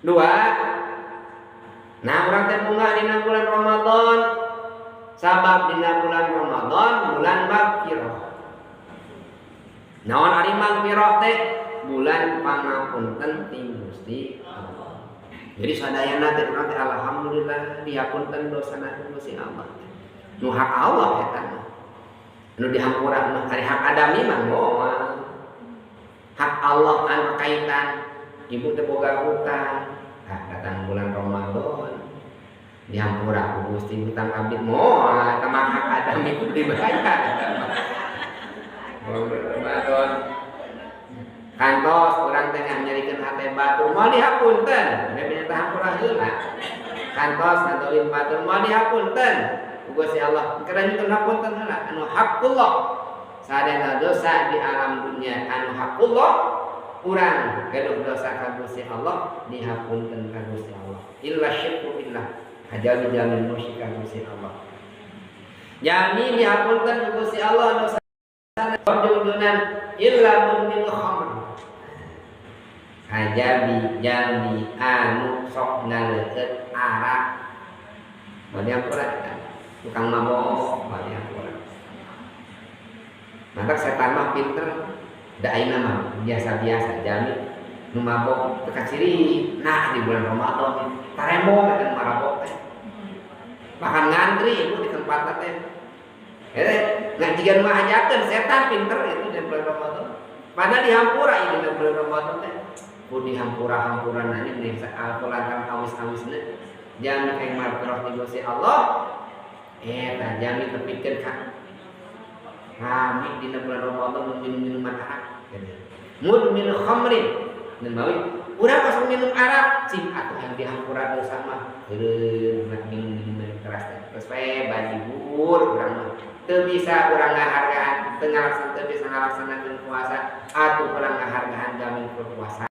Dua. Nah urang teh bungah dina bulan Ramadan. Sabab dina bulan Ramadan bulan magfirah. Naon ari magfirah teh? Bulan pangapunten ti Gusti Allah. Jadi sadayana teh urang teh alhamdulillah dihapunten dosana ku Gusti Allah. Nu hak Allah eta mah. Nu dihampura mah ari hak adami mah moal. Hak Allah anu kaitan ibu teh boga hutang. Nah, datang bulan Ramadan dihampura ku Gusti hutang abdi moal eta mah hak adami kudu dibayar. Bulan Ramadan kantos urang teh nyarikeun hate batur moal dihapunten, bebe teh hampura heula. Kantos ngadolim batur moal dihapunten ku Gusti Allah. Keur nyuhun hapunten heula anu haqqullah. Sadayana dosa di alam dunia anu haqqullah urang gaduh dosa ka Gusti Allah dihapunten ka Gusti Allah. Illa syirku billah. Hajawi-jawi musyrik ka Gusti Allah. Jami dihapunten ku Gusti Allah dosa junjunan illa mudmin khamr. Hajabi jami anu sok ngaleukeut arak. Bade hampura eta. Tukang mabok bade hampura. Mantak setan mah pinter. Da ayeuna mah biasa-biasa jami nu mabok teu kaciri. Nah di bulan Ramadan tarembong eta nu marabok teh. Bahkan ngantri ibu di tempat teh. Nah jiga nu ngahajakeun setan pinter itu di bulan Ramadan. Padahal dihampura ieu dina bulan Ramadan teh. Ku dihampura-hampura nanya nih lantaran awis-awisna jami kayak martirah di Gusti Allah eta jami tepikeun ka rame dina bulan Ramadan minum minuman arak mudmin khamrin dan bawi urang langsung minum arak cing atuh yang dihampura dosa mah heureun minum minuman keras teh terus we bajibur urang mah teu bisa urang ngahargaan teu ngalaksanakeun teu bisa ngalaksanakeun puasa atuh urang ngahargaan jamin puasa.